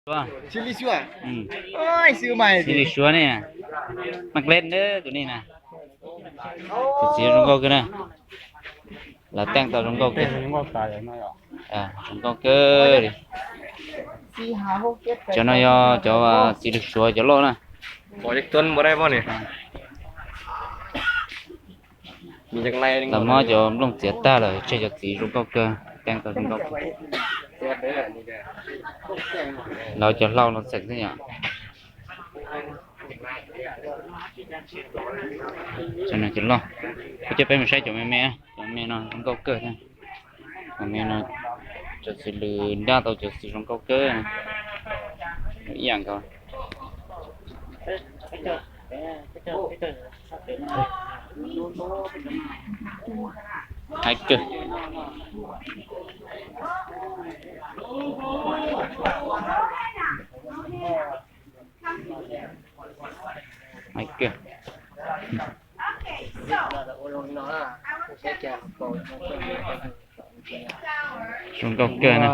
Suav. Txiv Lws Suav ne, Maj Lej tus nej na. Tus txiv zoo nkauj kawg na. Lawv teej tau zoo nkauj kawg. Zoo nkauj kawg li. Cov no yog cov Txiv Lws Suav cov loj na. Lawv muab cov nplooj txiav tag lawm tseg cov txiv zoo nkauj kawg, teej tau zoo nkauj kawg. Lawv cov hlau los txeem xwb yom. Cov loj. Kuv coj peb mus saib cov me me, cov me no zoo nkauj kawg thiab. Cov me no, cov txiv lws nraj tau cov txiv zoo nkauj kawg. Ib yam nkaus. Hais kawg. Hais kawg. Zoo nkauj kawg na.